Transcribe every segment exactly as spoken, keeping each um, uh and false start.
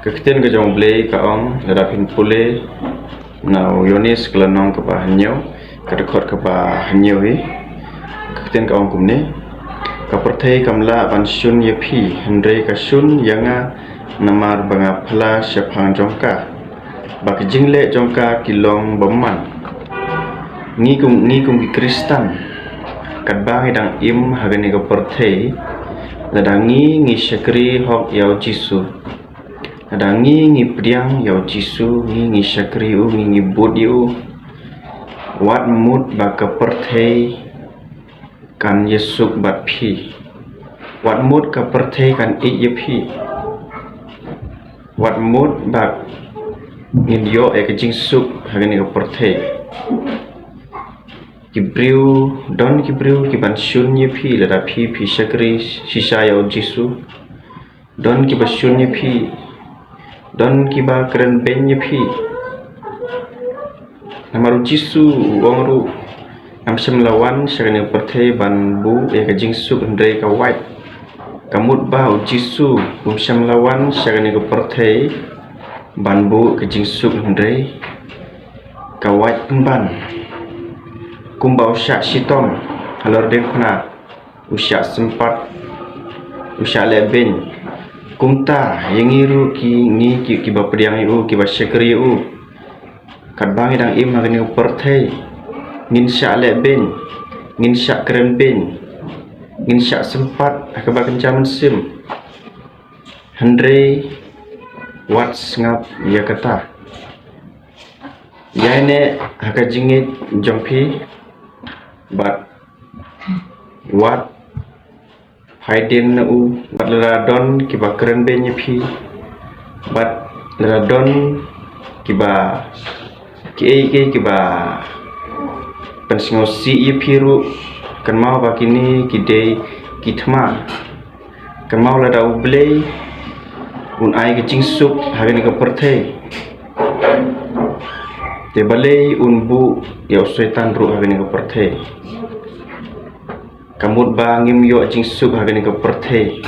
Ka ktien ka jong U Blei ka ong, lada phin pule na u Ïoannis ka lynnong kaba hynñiew, ka dkhot kaba hynñiew hi. Ka ktien ka ong kumne: Ka pyrthei kam lah ban shun ïa phi, hynrei ka shun ïa nga, namar ba nga phla shaphang jong ka, ba ki jingleh jong ka ki long bymman. Ngi kum, ngi kum ki Khristan, katba ngi dang im ha kane ka pyrthei, lada ngi, ngi shakri hok ïa u Jisu, lada ngi, ngi pdiang ïa u Jisu, ngi, ngi shakri u, ngi, ngi bud ïa u, wat mut ba ka pyrthei kan ïasuk bad phi. Wat mut ka pyrthei kan ïeit ïa phi. Wat mut ba ngin ïoh ïa ka jingsuk ha kane ka pyrthei. Ki briew, don ki briew ki ban shun ïa phi lada phi, phi shakri shisha ïa u Jisu. Don kiba shun ïa phi. Don kiba kren beiñ ïa phi. Namar u Jisu u ong ruh, ngam shym la wan sha kane ka pyrthei ban buh ïa ka jingsuk, hynrei ka wait. Ka mut ba u Jisu um shym la wan sha kane ka pyrthei ban buh ka jingsuk, hynrei ka wait pynban. Kumba u shah shitom halor diengphna, u shah sympat, u shah leh beiñ. Kumta ïa ngi ruh, ki, ngi ki, kiba pdiang ïa u, kiba shakri ïa u, katba ngi dang im ha kane ka pyrthei, ngin shah leh beiñ, ngin shah kren beiñ, ngin shah sympat ha kaba kynja mynsiem. Hynrei wat sngap ïa kata. Ïaineh ha ka jingngeit jong phi, bad wat phai dien na u, bad lada don kiba kren beiñ ïa phi, bad lada don kiba, kiei kiei kiba pynsngewsih ïa phi ruh, kynmaw ba kine ki dei ki thma. Kynmaw lada U Blei un ai ka jingsuk ha kane ka pyrthei, te balei un buh ïa u Soitan ruh ha kane ka pyrthei? Ka mut ba ngim ïoh jingsuk ha kane ka pyrthei.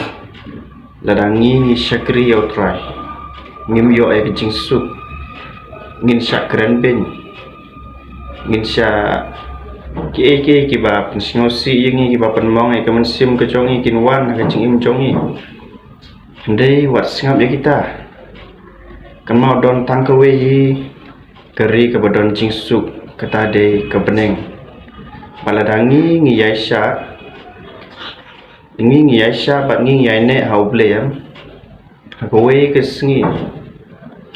Lada ngi, ngi shakri ïa u Trai, ngim ïoh ïa ka jingsuk. Ngin shah kren beiñ, ngin shah kiei kiei kiba pynsngewsih ïa ngi, kiba pynmong ïa ka mynsiem ka jong ngi, kin wan ha ka jingim jong ngi. Hynrei wat sngap ïa kita. Kynmaw don tang kawei hi ka ri kaba don jingsuk, kata dei ka bneng. Bad lada ngi, ngi ïaishah, ngi, ngi ïaishah bad ngi, ngi ïaineh ha U Blei, em, ha kawei ka sngi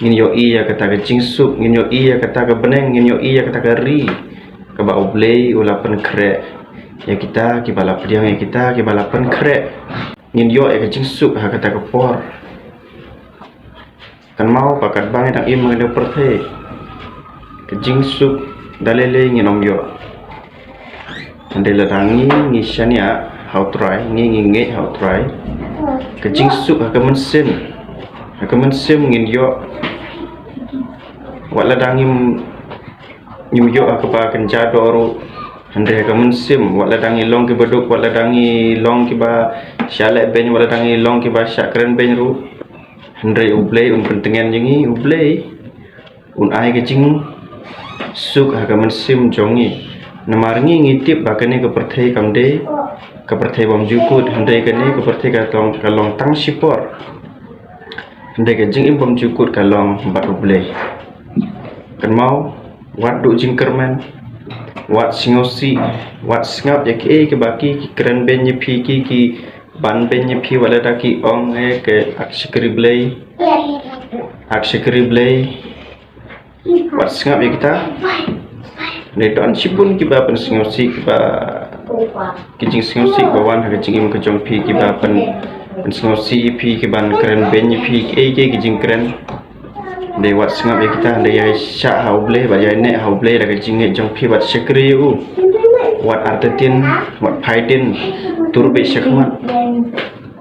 ngin ïohi ïa kata ka jingsuk, ngin ïohi ïa kata ka bneng, ngin ïohi ïa kata ka ri kaba U Blei u la pynkhreh ïa kita kiba la pdiang ïa kita, kiba la pynkhreh. Ngin ïoh ïa ka jingsuk ha kata ka por. Kynmaw ba katba ngi dang im ha kane ka pyrthei, ka jingsuk da lei lei ngin ym ïoh. Hynrei lada ngi, ngi shaniah ha u Trai, ngi, ngi ngeit ha u Trai, ka jingsuk ha ka mynsiem, ha ka mynsiem ngin ïoh. Wat lada ngim, ngim ïoh ha kaba kynja doh ruh, hynrei ha ka mynsiem, wat lada ngi long kiba duk, wat lada ngi long kiba shah leh beiñ, wat lada ngi long kiba shah kren beiñ ruh, hynrei U Blei un pyntngen ïa ngi, U Blei un ai ka jingsuk ha ka mynsiem jong ngi. Namar ngi, ngi tip ba kane ka pyrthei kam dei ka pyrthei bymjukut, hynrei kane ka pyrthei ka long, ka long tang shipor. Hynrei ka jingim bymjukut ka long bad U Blei. Kynmaw, wat duh jingkyrmen, wat sngewsih, wat sngap ïa kiei kiba ki, ki kren beiñ ïa phi, ki, ki ban beiñ ïa phi, wat lada ki ong, eh, ki ak shakri Blei, ak shakri Blei. Wat sngap ïa kita. Hynrei don shibun kiba pynsngewsih, kiba, ki jingsngewsih kiba wan ha ka jingim ka jong phi, kiba pyn, pynsngewsih ïa phi, kiban kren beiñ ïa phi, kiei kiei ki jingkren. Hynrei wat sngap ïa kita, hynrei ïaishah ha U Blei, bad ïaineh ha U Blei da ka jingngeit jong phi, bad shakri ïa u. Wat artatien, wat phai dien, tur beit shakhmat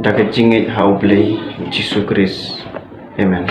da ka jingngeit ha U Blei Jisu Khrist. Amen.